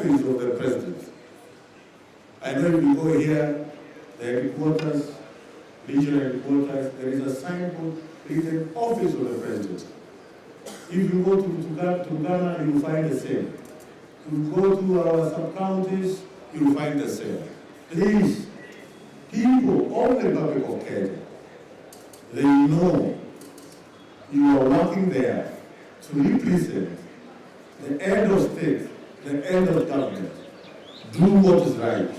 Office of the President. I know if you go here, the headquarters, regional headquarters, there is a signboard written Office of the President. If you go to Turkana, you will find the same. If you go to our sub-counties, you will find the same. Please, people of the Republic of Kenya, they know you are working there to represent the end of state, the end of government. Do what is right.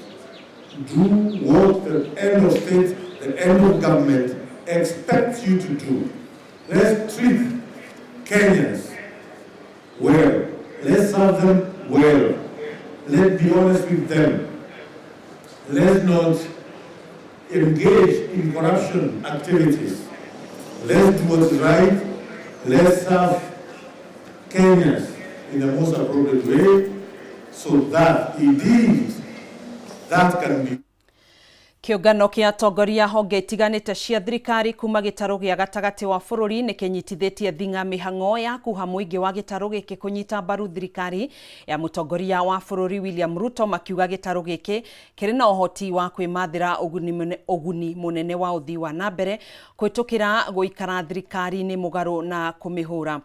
Do what the end of state, the end of government expects you to do. Let's treat Kenyans well. Let's serve them well. Let's be honest with them. Let's not engage in corruption activities. Let's do what's right. Let's serve Kenyans in the most appropriate way so that indeed that can be. Kĩũngano kĩa atongoria honge itiganĩte cia thirikari kuma gĩtarũ gĩa gatagatĩ wa bũrũri nĩ kĩnyitithĩtie thing'a mĩhang'o ya kuha mũingĩ wa gĩtarũ gĩkĩ kũnyita mbaru thirikari ya mũtongoria wa bũrũri William Ruto, makiuga gĩtarũ gĩkĩ kĩrĩ na ũhoti wa kwĩmathĩra ũguni mũnene wa ũthii wa na mbere kũhĩtũkĩra gũikara thirikari-inĩ mũgarũ na kũmĩhũra.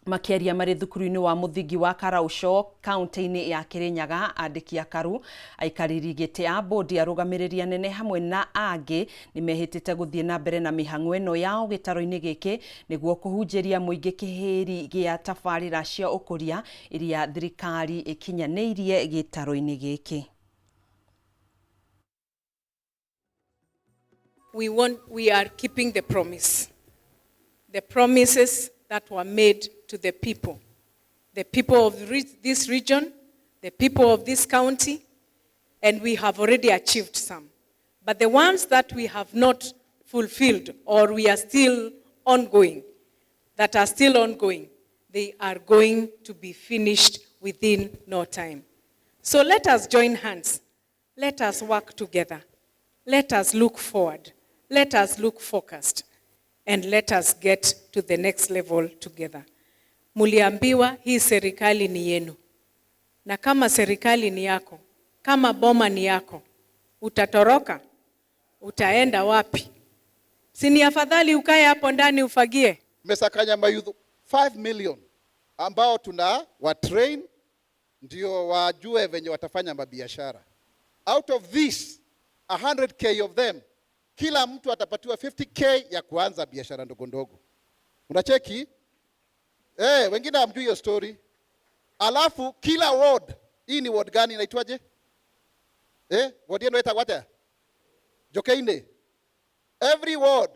Makiaria marĩ thukuru-inĩ wa mũthingi wa Karauco kaunti-inĩ ya Kirinyaga, andĩki akaru, aikarĩri gĩtĩ a bodi, arũgamĩrĩri anene hamwe na angĩ nĩ mehĩtĩte gũthiĩ na mbere na mĩhang'o ĩno yao gĩtaro-inĩ gĩkĩ nĩguo kũhunjĩria mũingĩ kĩhĩri gĩa tabarĩra cia ũkũria iria thirikari ĩkinyanĩirie gĩtaro-inĩ gĩkĩ. We are keeping the promise. The promises that were made to the people of this region, the people of this county, and we have already achieved some. But the ones that we have not fulfilled or we are still ongoing, that are still ongoing, they are going to be finished within no time. So let us join hands. Let us work together. Let us look forward. Let us look focused. And let us get to the next level together. Muliambiwa hii serikali ni yenu. Na kama serikali ni yako, kama boma ni yako, utatoroka? Utaenda wapi? Si ni afadhali ukae hapo ndani ufagie? Mesakanya mayouth 5 million ambao tuna wa train ndio wajue venye watafanya mabiashara. Out of this 100K of them, kila mtu atapatiwa 50K ya kuanza biashara ndogo ndogo. Unacheki? Wengine hamjui hiyo story. Alafu kila ward, hii ni ward gani inaitwaje? Ward yenu inaitwa wapi? Jokeine. Every ward,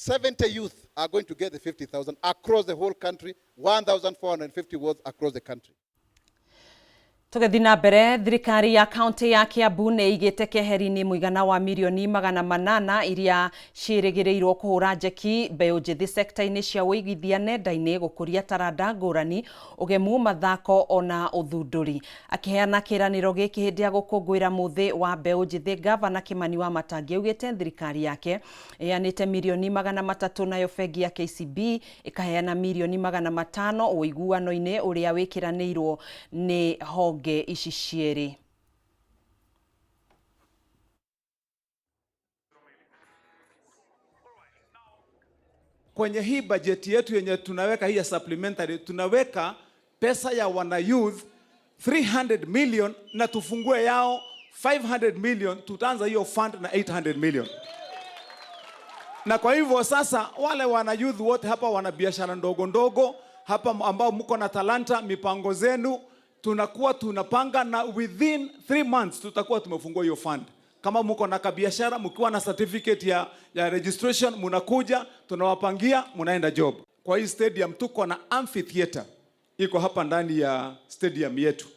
70 youth are going to get the 50,000 across the whole country, 1,450 wards across the country. Tũgĩthiĩ na mbere, thirikari ya kaunti ya Kiambu nĩ ĩigĩte keheri-inĩ mũigana wa mirioni 800 iria ciĩrĩgĩrĩirwo kũhũra njeki mbeũ njĩthĩ sekta-inĩ cia ũigithia nenda-inĩ, gũkũria taranda ngũrani, ũgemu, mathako ona ũthundũri. Akĩheana kĩĩranĩro gĩkĩ hĩndĩ ya gũkũngũĩra mũthĩ wa mbeũ njĩthĩ, Gavana Kimani Wamatangi augĩte thirikari yake ĩheanĩte mirioni 300, nayo bengi ya KCB ĩkaheana mirioni 500 ũiguano-inĩ ũrĩa wĩkĩranĩirwo nĩ honge ici cierĩ. Kwenye hii bajeti yetu yenye tunaweka hii ya supplementary, tunaweka pesa ya wana youth 300 million na tufungue yao 500 million, tutaanza hiyo fund na 800 million. Na kwa hivyo sasa wale wana youth wote hapa wana biashara ndogo ndogo hapa ambao mko na talanta, mipango zenu tunakuwa tunapanga na within 3 months tutakuwa tumefungua hiyo fund. Kama mko na kabiashara, mkiwa na certificate ya registration, mnakuja tunawapangia, mnaenda job. Kwa hii stadium tuko na amphitheater iko hapa ndani ya stadium yetu.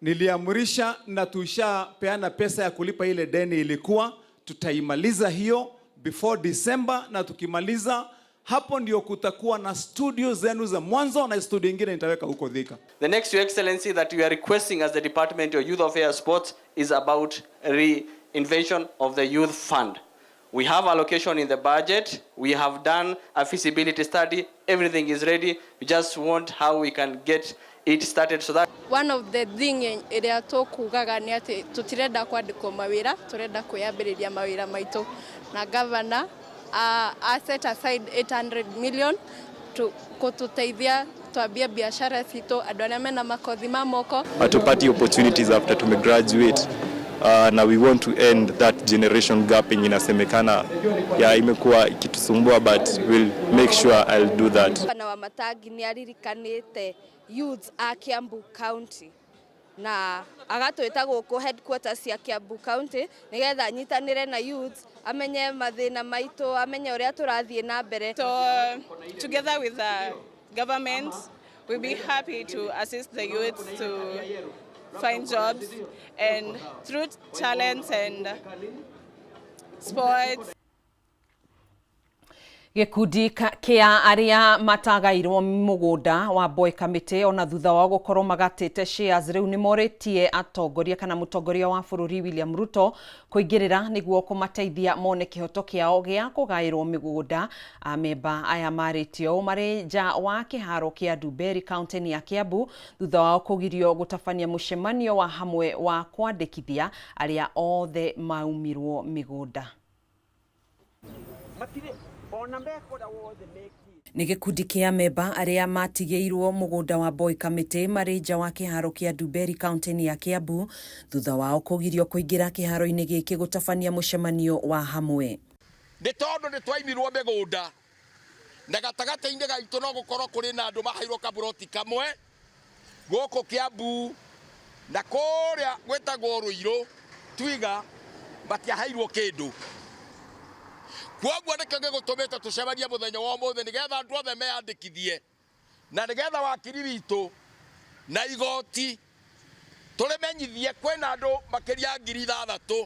Niliamrisha na tushapeana pesa ya kulipa ile deni ilikuwa, tutaimaliza hiyo before December, na tukimaliza hapo ndio kutakuwa na studio zenu za mwanzo na studio ingine nitaweka huko Thika. The next, Your Excellency, that we are requesting as the Department of Youth Affairs Sports is about reinvention of the Youth Fund. We have allocation in the budget. We have done a feasibility study. Everything is ready. We just want how we can get it started so that One of the thing ĩrĩa tũkugaga nĩ atĩ tũtirenda kwandĩkwo mawĩra, tũrenda kwĩyambĩrĩria mawĩra maitũ, na governor a set aside 800 million kututeithia tuambie biashara citũ, andũ arĩa mena makothi ma moko. Hatupati opportunities after tumegraduate, na we want to end that generation gap yenye inasemekana ya imekuwa ikitusumbua, but we'll make sure I'll do that. Na Wamatangi nĩ aririkanĩte youths a Kiambu County na agatwĩta gũkũ headquarters cia Kiambu County nĩgetha anyitanĩre na youths, amenye mathĩna maitũ, amenye ũrĩa tũrathiĩ na mbere. So together with the government, we'll be happy to assist the youths to find jobs and through talents and sports. Gĩkundi kĩa arĩa matagairwo mũgũnda wa Boy Kamĩtĩ ona thutha wa gũkorwo magatĩte shares rĩu nĩmorĩtie atongoria kana mũtongoria wa bũrũri William Ruto kũingĩrĩra nĩguo kũmateithia mone kĩhoto kĩao gĩa kũgaĩrwo mĩgũnda. Amemba aya marĩtie ũũ marĩ nja wa kĩharo kĩa Ndumberi kaunti-inĩ ya Kiambu thutha wao kũgirio gũtabania mũcemanio wa hamwe wa kwandĩkithia arĩa othe maumirwo mĩgũnda. Nĩ gĩkundi kĩa memba arĩa matigĩirwo mũgũnda wa Boy Kamĩtĩ marĩ nja wa kĩharo kĩa Ndumberi kaunti-inĩ ya Kiambu thutha wao kũgirio kũingĩra kĩharo-inĩ gĩkĩ gũtabania mũcemanio wa hamwe. Nĩ tondũ nĩ twaimirwo mĩgũnda na gatagatĩ-inĩ gaitũ no gũkorwo kũrĩ na andũ maheirwo kaburoti kamwe gũkũ Kiambu na kũrĩa gwĩtagwo Rũirũ Twiga matiaheirwo kĩndũ. Kwoguo nĩkĩo gĩgũtũmĩte tũcemanie mũthenya wa ũmũthĩ nĩgetha andũ othe meyandĩkithie na nĩgetha wakiri witũ na igoti tũrĩmenyithie kwĩna andũ makĩria 6,000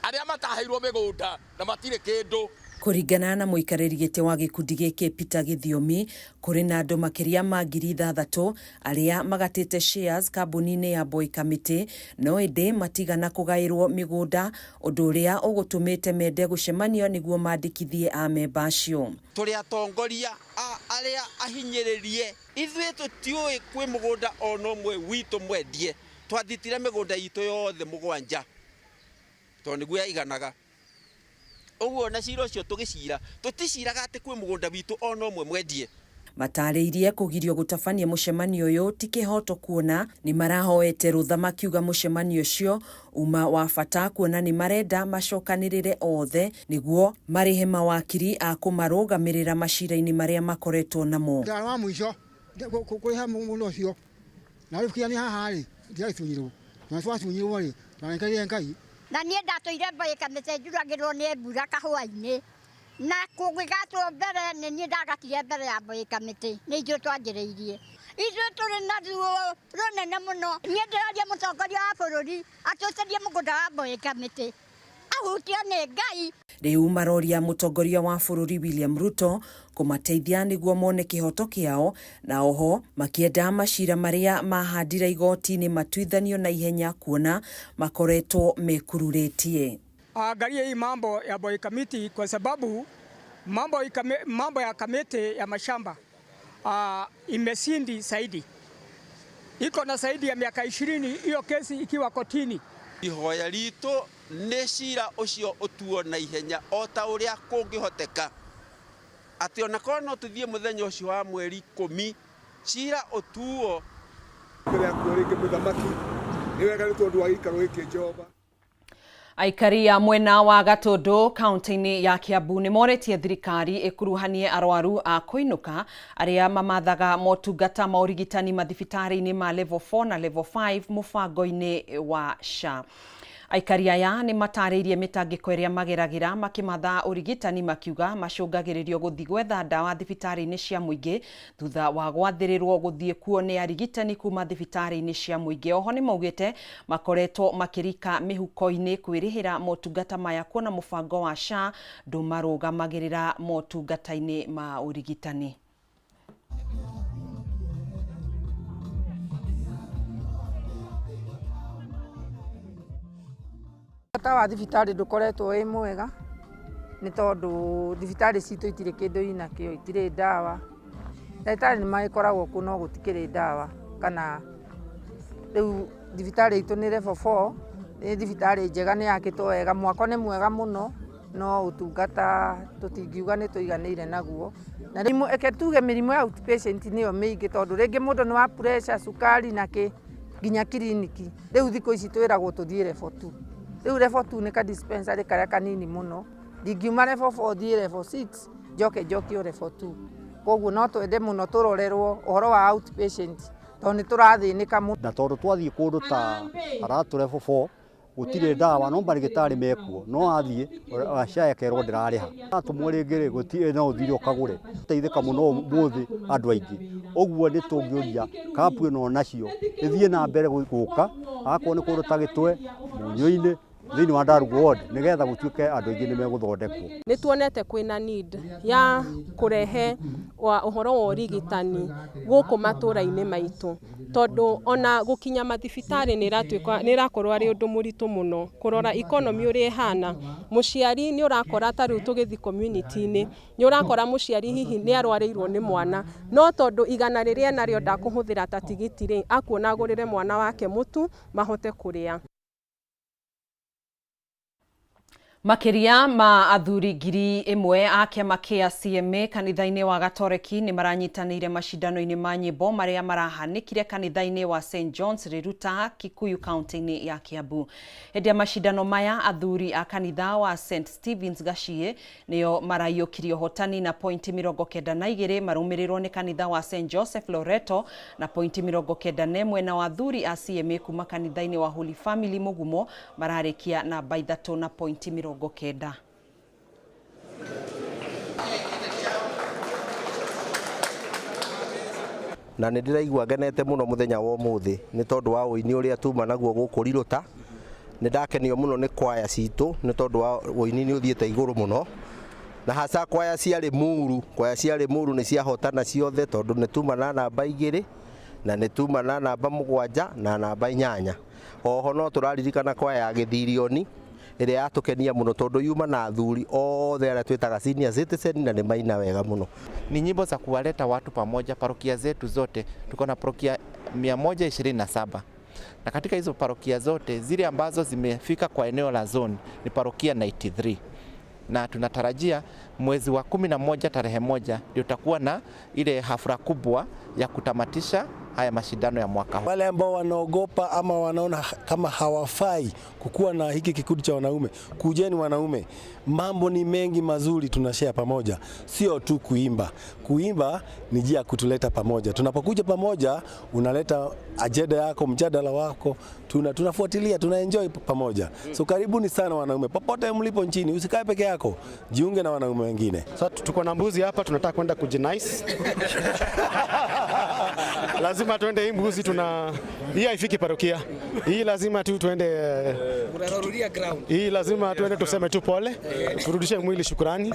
arĩa mataheirwo mĩgũnda na matirĩ kĩndũ. Kũringana na mũikarĩri gĩtĩ wa gĩkundi gĩkĩ Peter Gĩthiomi, kũrĩ na andũ makĩria ma 6,000 arĩa magatĩte shares kambuni-inĩ ya Boy Kamĩtĩ no ĩndĩ matigana kũgaĩrwo mĩgũnda, ũndũ ũrĩa ũgũtũmĩte mende gũcemanio nĩguo mandĩkithie amemba acio. Tũrĩ atongoria arĩa ahinyĩrĩrie, ithuĩ tũtiũĩ kwĩ mũgũnda ona ũmwe witũ mwendie, twathitire mĩgũnda itũ yothe mũgwanja tondũ nĩguo yaiganaga. Ũguo na cira ũcio tũgĩcira tũticiraga atĩ kwĩ mũgũnda witũ ona ũmwe mwendie. Matarĩirie kũgirio gũtabania mũcemanio ũyũ ti kĩhoto kuona nĩ marahoete rũtha makiuga mũcemanio ũcio uma wa bata kuona nĩ marenda macokanĩrĩre othe nĩguo marĩhe mawakiri a kũmarũgamĩrĩra macira-inĩ marĩa makoretwo namo. Ndara wa mũico kũrĩha mũndũ ũcio na rĩu kinya nĩ haha rĩ ndiragĩtunyirwo na twatunyirwo rĩ twanengerire Ngai. Na niĩ ndatũire Boy Kamĩtĩ njuragĩrwo nĩ mbura kahũa-inĩ na kũngĩgatwo mbere nĩ niĩ ndagatire mbere ya Boy Kamĩtĩ nĩ ithuĩ twanjĩrĩirie. Ithuĩ tũrĩ na ruo rũnene mũno. Niĩ ndĩraria mũtongoria wa bũrũri atũcarie mũgũnda wa Boy Kamĩtĩ ahutio nĩ Ngai. Rĩu maroria mũtongoria wa bũrũri William Ruto kũmateithia nĩguo mone kĩhoto kĩao na oho makĩenda macira marĩa mahandire igoti-inĩ matuithanio na ihenya kuona makoretwo mekururĩtie. Angalie hii mambo ya Boy Kamiti kwa sababu mambo ya kamiti ya mashamba imesindi zaidi, iko na zaidi ya miaka 20 hiyo kesi ikiwa kotini. Ihoya ritũ nĩ cira ũcio ũtuo na ihenya o ta ũrĩa kũngĩhoteka, atĩ ona korwo no tũthiĩ mũthenya ũcio wa mweri 10 cira ũtuo. Mbere ya kuo rĩngĩ mũthamaki nĩ wega nĩ tondũ wa gĩikaro gĩkĩ Jehova. Aikari a mwena wa Gatũndũ kaunti-inĩ ya Kiambu nĩ moretie thirikari ĩkuruhanie arwaru a kũinũka arĩa mamathaga motungata ma ũrigitani mathibitarĩ-inĩ ma level 4 na level 5 mũbango-inĩ wa SHA. Aikari aya nĩ matarĩirie mĩtangĩko ĩrĩa mageragĩra makĩmatha ũrigitani makiuga macũngagĩrĩrio gũthiĩ gwetha ndawa thibitarĩ-inĩ cia mũingĩ thutha wa gwathĩrĩrwo gũthiĩ kuo nĩ arigitani kuma thibitarĩ-inĩ cia mũingĩ. Oho nĩ maugĩte makoretwo makĩrika mĩhuko-inĩ kwĩrĩhĩra motungata maya kuona mũbango wa SHA ndũmarũgamagĩrĩra motungata-inĩ ma ũrigitani. Bata wa thibitarĩ ndũkoretwo wĩ mwega nĩ tondũ thibitarĩ citũ itirĩ kĩndũ inakĩo, itirĩ ndawa. Ndagĩtarĩ nĩ magĩkoragwo kuo no gũtikĩrĩ ndawa kana Rĩu thibitarĩ itũ nĩ level 4, nĩ thibitarĩ njega, nĩ yakĩtwo wega, mwako nĩ mwega mũno, no ũtungata tũtingiuga nĩ tũiganĩire naguo. Na rĩmwe reke tuge mĩrimũ ya outpatient nĩyo mĩingĩ, tondũ rĩngĩ mũndũ nĩ wa pressure, cukari na kĩ nginya kiriniki. Rĩu thikũ ici twĩragwo tũthiĩ level 2. Rĩu level 2 nĩ ka dispensary karĩa kanini mũno, ndingiuma level 4 thiĩ level 6 njoke njokio level 2. Koguo no twende mũno tũrorerwo ũhoro wa outpatient, tondũ nĩ tũrathĩnĩka mũno. Na tondũ twathiĩ kũndũ ta Karatu level 4 gũtirĩ ndawa, no marigĩtarĩ mekuo, no athiĩ SHA akerwo ndĩrarĩha, atũmwo rĩngĩ rĩ gũtirĩ, no ũthire ũkagũre. Teithĩka mũno ũmũthĩ andũ aingĩ, ũguo nĩ tũngĩũria kampu ĩno nacio ĩthiĩ na mbere gũka, akorwo nĩ kũndũ ta Gĩtwe, Munyũ-inĩ, thĩinĩ wa Ndarugu ward, nĩgetha gũtuĩke andũ aingĩ nĩ megũthondekwo. Nĩ tuonete kwĩna need ya kũrehe ũhoro wa ũrigitani gũkũ matũra-inĩ maitũ, tondũ ona gũkinya mathibitarĩ nĩ ĩrakorwo arĩ ũndũ mũritũ mũno. Kũrora economy ũrĩa ĩhana, mũciari nĩ ũrakora ta rĩu tũgĩthiĩ community-inĩ, nĩ ũrakora mũciari hihi nĩ arwarĩirwo nĩ mwana, no tondũ igana rĩrĩa enarĩo ndakũhũthĩra ta tigiti rĩ, akuona agũrĩre mwana wake mũtu mahote kũrĩa. Makĩria ma athuri 1000 a kĩama kĩa CMA kanitha-inĩ wa Gatoreki nĩ maranyitanĩire macindano-inĩ ma nyĩmbo marĩa marahanĩkire kanitha-inĩ wa St John's Riruta, Kikuyu kaunti-inĩ ya Kiambu. Hĩndĩ ya macindano maya athuri a kanitha wa St Stephen's Gaciĩ nĩo maraiyũkirie ũhotani na pointi 92, marũmĩrĩrwo nĩ kanitha wa St Joseph Loreto na pointi 91, na athuri a CMA kuma kanitha-inĩ wa Holy Family Mugumo mararĩkia namba 3 na pointi 90. Na nĩ ndĩraigua ngenete mũno mũthenya wa ũmũthĩ nĩ tondũ wa ũini ũrĩa tuma naguo gũkũ Riruta. Nĩ ndakenio mũno nĩ kwaya citũ nĩ tondũ wa ũini nĩ ũthiĩte igũrũ mũno, na hasa kwaya cia Limuru. Kwaya cia Limuru nĩ ciahotana ciothe tondũ nĩ tuma na namba 2 na nĩ tuma na namba 7 na namba 8. Oho no tũraririkana kwaya ya Gĩthirioni ĩrĩa yatũkenia mũno tondũ yuma na athuri othe arĩa twĩtaga senior citizen na nĩ maina wega mũno. Ni nyimbo za kuwaleta watu pamoja. Parokia zetu zote tuko na parokia 127, na katika hizo parokia zote zile ambazo zimefika kwa eneo la zone ni parokia 93, na tunatarajia mwezi wa 11 tarehe 1 ndio tutakuwa na ile hafla kubwa ya kutamatisha haya mashindano ya mwaka huu. Wale ambao wanaogopa ama wanaona kama hawafai kukuwa na hiki kikundi cha wanaume, kujeni wanaume. Mambo ni mengi mazuri tunashare pamoja, sio tu kuimba. Kuimba ni njia ya kutuleta pamoja. Tunapokuja pamoja, unaleta ajenda yako, mjadala wako, tunafuatilia, tunaenjoy pamoja. So karibuni sana wanaume, popote mlipo nchini, usikae peke yako, jiunge na wanaume wengine. Sasa tuko na mbuzi hapa, tunataka kwenda kujinice. Lazima tuende hii mbuzi, tuna hii haifiki parokia. Hii lazima tu tuende, hii lazima tuende tuseme tu pole, turudishe mwili shukrani,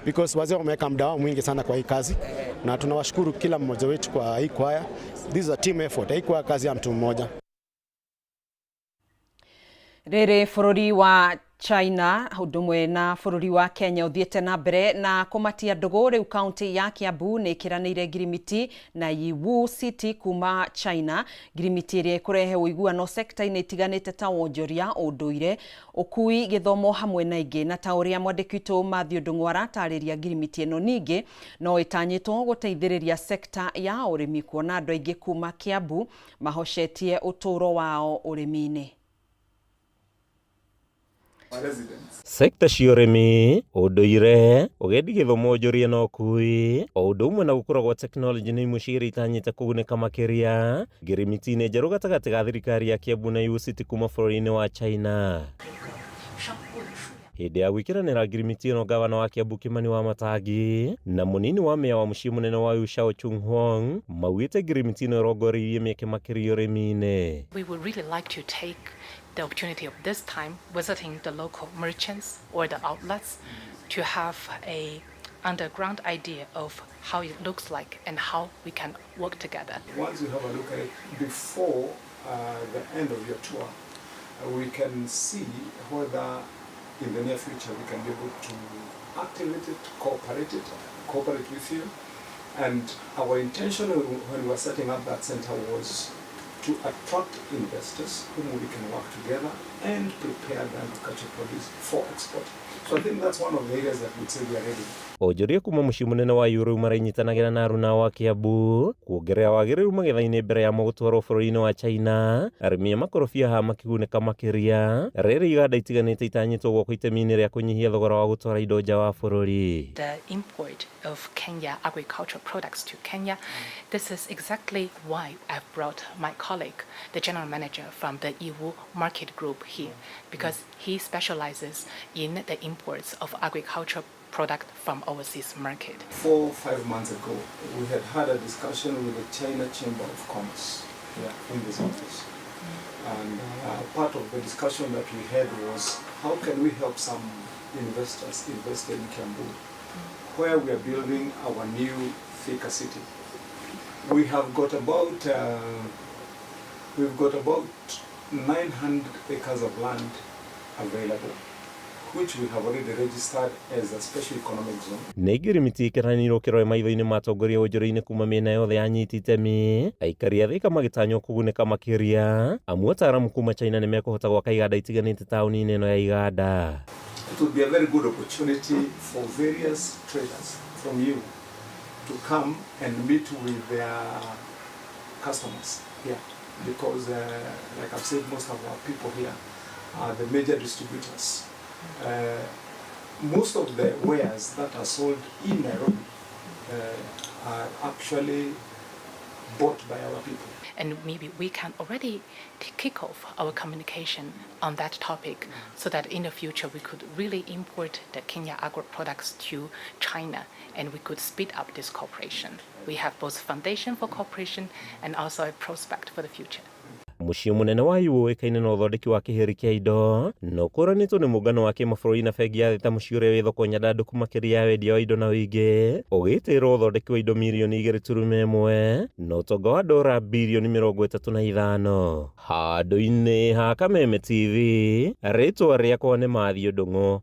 because wazee wameweka muda wao mwingi sana kwa hii kazi, na tunawashukuru kila mmoja wetu kwa hii kwaya. This is a team effort, haikuwa kazi ya mtu mmoja. Rĩrĩ bũrũri wa China ũndũ ũmwe na bũrũri wa Kenya ũthiĩte na mbere na kũmatia ndũgũ, rĩu kaunti ya Kiambu nĩ ĩkĩranĩire ngirimiti na Yiwu City kuma China, ngirimiti ĩrĩa ĩkũrehe ũiguano sekta-inĩ itiganĩte ta wonjoria, ũndũire, ũkui, gĩthomo hamwe na ingĩ. Na ta ũrĩa mwandĩki witũ Mathew Ndung'u aratarĩria, ngirimiti ĩno ningĩ no ĩtanyĩtwo gũteithĩrĩria sekta ya ũrĩmi, kuona andũ aingĩ kuma Kiambu mahocetie ũtũũro wao ũrĩmi-inĩ. Sekta cia ũrĩmi, ũndũire, ũgendi, gĩthomo, wonjoria na ũkui o ũndũ ũmwe na gũkũra gwa tekinoronjĩ nĩ imwe cia iria itanyĩte kũgunĩka makĩria ngirimiti-inĩ njerũ gatagatĩ ga thirikari ya Kiambu na Yiwu City kuma bũrũri-inĩ wa China. Hĩndĩ ya gwĩkĩranĩra ngirimiti ĩno, gavana wa Kiambu Kimani Wamatangi na mũnini wa meya wa mũciĩ mũnene wa Yiwu Shao Chung Huang maugĩte ngirimiti ĩno ĩrongoreirie mĩeke makĩria ũrĩmi-inĩ. We would really like to take the opportunity of this time visiting the local merchants or the outlets to have a underground idea of how it looks like and how we can work together. Once you have a look at it before the end of your tour, we can see whether in the near future we can be able to activate it, cooperate with you. And our intention when we were setting up that center was to attract investors whom we can work together and prepare the agricultural produce for export. So I think that's one of the areas that we'd say we are ready. Onjoria kuma mũciĩ mũnene wa Yurũ maranyitanagĩra na aruna wa Kiambu kuongerera wagĩrĩru magetha-inĩ mbere ya gũtwarwo bũrũri-inĩ wa China. Arĩmi a makorobia haha makĩgunĩka makĩria rĩrĩa iganda itiganĩte itanyĩtwo gwakwo itemi-inĩ rĩa kũnyihia thogora wa gũtwara indo nja wa bũrũri. The import of Kenya agricultural products to Kenya. This is exactly why I've brought my colleague, the general manager from the Yiwu Market Group here, because he specializes in the imports of agricultural product from overseas market. 4 or 5 months ago, we had had a discussion with the China Chamber of Commerce here in this office. And part of the discussion that we had was, how can we help some investors invest in Kiambu, where we are building our new Thika city. We have got about 900 acres of land available, which we have already registered as a special economic zone. Nĩ ngirimiti ĩkĩranĩirwo kĩrore maitho-inĩ ma atongoria wonjoria-inĩ kuma mĩena yothe ya anyiti itemi. Aikari a Thika magĩtanywo kũgunĩka makĩria amu ataaramu kuma China nĩmekũhota gwaka iganda itiganĩte taũni-inĩ ĩno ya iganda. It would be a very good opportunity for various traders from you to come and meet with their customers here, because like I've said, most of our people here are the major distributors. Most of the wares that are sold in Nairobi are actually bought by our people. And maybe we can already kick off our communication on that topic so that in the future we could really import the Kenya agro products to China and we could speed up this cooperation. We have both foundation for cooperation and also a prospect for the future. Mũciĩ mũnene wa Yiwu ũĩkaine na ũthondeki wa kĩhĩri kĩa indo na ũkũranĩtwo nĩ mũngano wa kĩmabũrũri na bengi ya thĩ ta mũciĩ ũrĩa wĩ thoko nyandandũku makĩria ya wendia wa indo na ũingĩ ũgĩtĩrwo ũthondeki wa indo mirioni 2.1 na ũtonga wa dora birioni 35. Handũ-inĩ ha Kameme TV, rĩtwa rĩakwa nĩ Mathiũ Ndung'u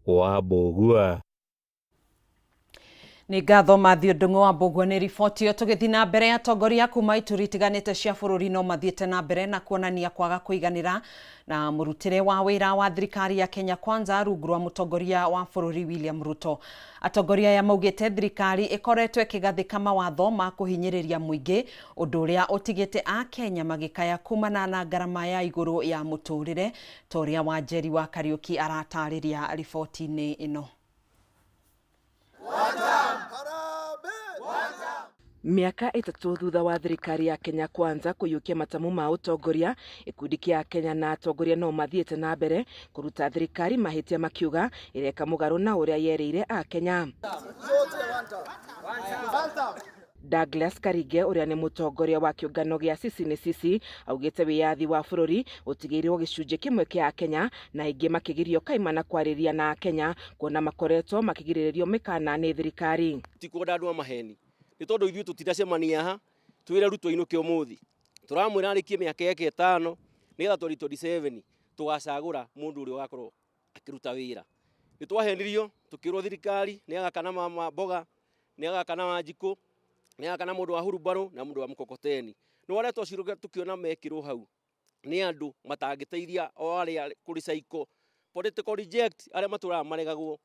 wa Mbũgua. Nĩ ngatho Mathiũ Ndung'u wa Mbũgua nĩ riboti ĩyo. Tũgĩthiĩ na mbere, atongoria kuma ituri itiganĩte cia bũrũri no mathiĩte na mbere na kuonania kwaga kũiganĩra na mũrutĩre wa wĩra wa thirikari ya Kenya Kwanza rungu rwa mũtongoria wa bũrũri William Ruto. Atongoria aya maugĩte thirikari ĩkoretwo ĩkĩgathĩka mawatho ma kũhinyĩrĩria mũingĩ, ũndũ ũrĩa ũtigĩte Akenya magĩkaya kumana na ngarama ya igũrũ ya mũtũrĩre, ta ũrĩa Wanjeri wa Kariũki aratarĩria riboti-inĩ ĩno. Mĩaka 3 thutha wa thirikari ya Kenya Kwanza kũiyũkia matamu ma ũtongoria, gĩkundi kĩa Kenya na atongoria no mathiĩte na mbere kũruta thirikari mahĩtia makiuga ĩreka mũgarũ na ũrĩa yerĩire Akenya. Douglas Karige ũrĩa nĩ mũtongoria wa kĩũngano gĩa Sisi nĩ Sisi augĩte wĩyathi wa bũrũri ũtigĩirwo gĩcunjĩ kĩmwe kĩa Akenya na aingĩ makĩgirio kaimana kwarĩria na Akenya kuona makoretwo makĩgirĩrĩrio mĩkana nĩ thirikari. Tikuenda andũ a maheni nĩ tondũ ithuĩ tũtiracemania haha twĩre Ruto ainũke ũmũthĩ, tũramwĩra arĩkie mĩaka yake 5 nĩgetha 2027 tũgacagũra mũndũ ũrĩa ũgakorwo akĩruta wĩra. Nĩ twahenirio tũkĩrwo thirikari nĩ agaka na mama mboga, nĩ agaka na Wanjikũ, nĩ agaka na mũndũ wa hurumbarũ na mũndũ wa mkokoteni. No arĩa twacirũga tũkĩona mekĩrwo hau nĩ andũ matangĩteithia o arĩa kũrĩ cycle political reject arĩa matũraga maregagwo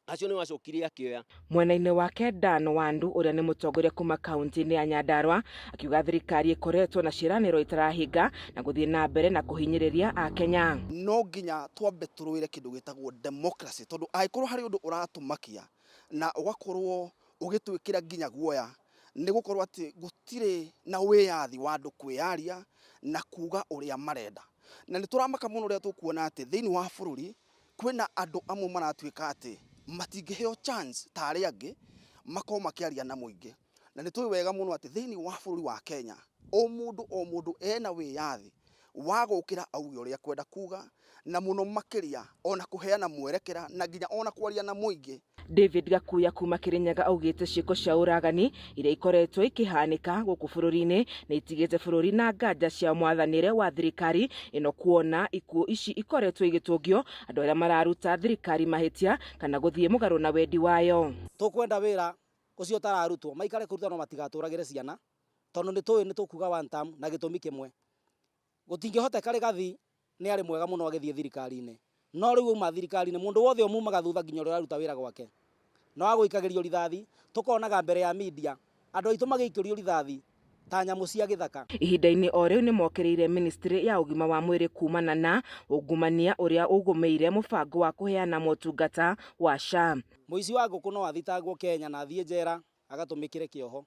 acio nĩ wacokire akĩoya. Mwena-inĩ wake Dan Wandu ũrĩa nĩ mũtongoria kuma kaunti-inĩ ya Nyandarua akiuga thirikari ĩkoretwo na ciĩranĩro itarahinga na gũthiĩ na mbere na kũhinyĩrĩria Akenya. No nginya twambe tũrũĩre kĩndũ gĩtagwo democracy, tondũ angĩkorwo harĩ ũndũ ũratũmakia na ũgakorwo ũgĩtwĩkĩra nginya guoya nĩ gũkorwo atĩ gũtirĩ na wĩyathi wa andũ kwĩyaria na kuga ũrĩa marenda. Na nĩ tũramaka mũno ũrĩa tũkuona atĩ thĩinĩ wa bũrũri kwĩna andũ amwe maratuĩka atĩ matingĩheo chance ta arĩa angĩ makorwo makĩaria na mũingĩ. Na nĩ tũĩ wega mũno atĩ thĩinĩ wa bũrũri wa Kenya o mũndũ ena wĩyathi wa gũkĩra auge ũrĩa kwenda kuga, na mũno makĩria ona kũheana mwerekera na nginya ona kwaria na mũingĩ. David Gakuya kuma Kirinyaga augĩte ciĩko cia ũragani iria ikoretwo ikĩhanĩka gũkũ bũrũri-inĩ nĩ itigĩte bũrũri na nganja cia mwathanĩre wa thirikari ĩno, kuona ikuũ ici ikoretwo igĩtũngio andũ arĩa mararuta thirikari mahĩtia kana gũthiĩ mũgarũ na wendi wayo. Tũkwenda wĩra ũcio ũtararutwo maikare kũruta no matigatũragĩre ciana Tondu nĩ tũĩ nĩ tũkuga one term na gĩtũmi kĩmwe, gũtingĩhoteka Rigathi nĩ arĩ mwega mũno agĩthiĩ thirikari-inĩ, no rĩu auma thirikari-inĩ mũndũ wothe ũmumaga thutha nginya ũrĩa ũraruta wĩra gwake no agũikagĩrio rithathi. Tũkonaga mbere ya media andũ aitũ magĩikĩrio rithathi ta nyamũ cia gĩthaka. Ihinda-inĩ o rĩu nĩmokĩrĩire ministry ya ũgima wa mwĩrĩ kumana na ungumania ũrĩa ũgũmĩire mũbango wa kũheana motungata wa SHA. Mũici wa ngũkũ no athitangwo Kenya na athiĩ njera agatũmĩkĩre kĩoho,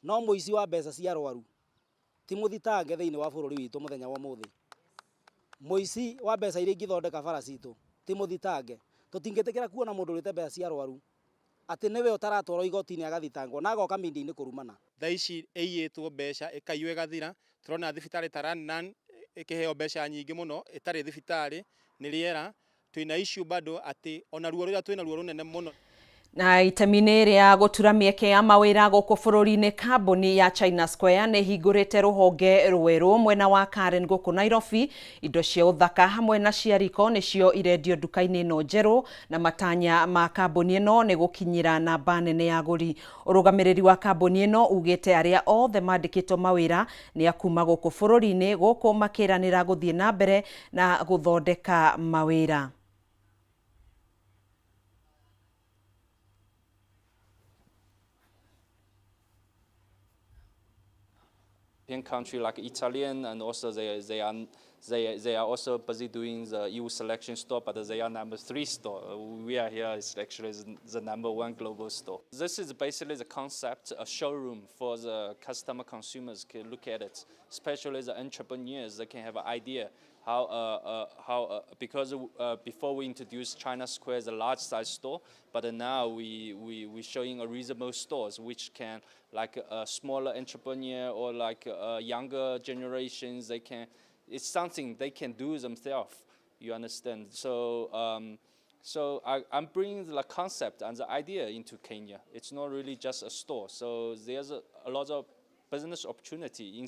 no mũici wa mbeca cia arwaru ti mũthitange thĩinĩ wa bũrũri witũ mũthenya wa ũmũthĩ. Mũici wa mbeca iria ingĩthondeka bara citũ ti mũthitange. Tũtingĩtĩkĩra kuona mũndũ ũrĩte mbeca cia arwaru atĩ nĩwe ũtaratwarwo igoti-inĩ agathitangwo na agoka media-inĩ kũrumana. Thaa ici ĩiyĩtwo mbeca ĩkaiywo ĩgathira. Tũrona thibitarĩ ta Rannan ĩkĩheo mbeca nyingĩ mũno ĩtarĩ thibitarĩ nĩ rĩera. Twĩna issue bado atĩ ona ruo rũrĩa twĩna ruo rũnene mũno. Na itemi-inĩ rĩa gũtura mĩeke ya mawĩra gũkũ bũrũri-inĩ, kambuni ya China Square nĩ ĩhingũrĩte rũhonge rwerũ mwena wa Karen gũkũ Nairobi. Indo cia ũthaka hamwe na cia riko nĩcio irendio nduka-inĩ ĩno njerũ, na matanya ma kambuni ĩno nĩ gũkinyĩra namba nene ya agũri. Ũrũgamĩrĩri wa kambuni ĩno ugĩte arĩa othe mandĩkĩtwo mawĩra nĩ a kuma gũkũ bũrũri-inĩ, gũkũ makĩranĩra gũthiĩ na mbere na gũthondeka mawĩra. Country like Italian, and also they are also busy doing the EU selection store, but they are number 3 store. We are here is actually the number 1 global store. This is basically the concept, a showroom for the customer consumers can look at it, especially the entrepreneurs. They can have an idea how because before we introduced China Square as a large size store, but now we showing a reasonable stores which can, like a smaller entrepreneur or like a younger generations, they can, it's something they can do themselves, you understand? So I'm bringing the concept and the idea into Kenya. It's not really just a store. So there's a lot of business opportunity in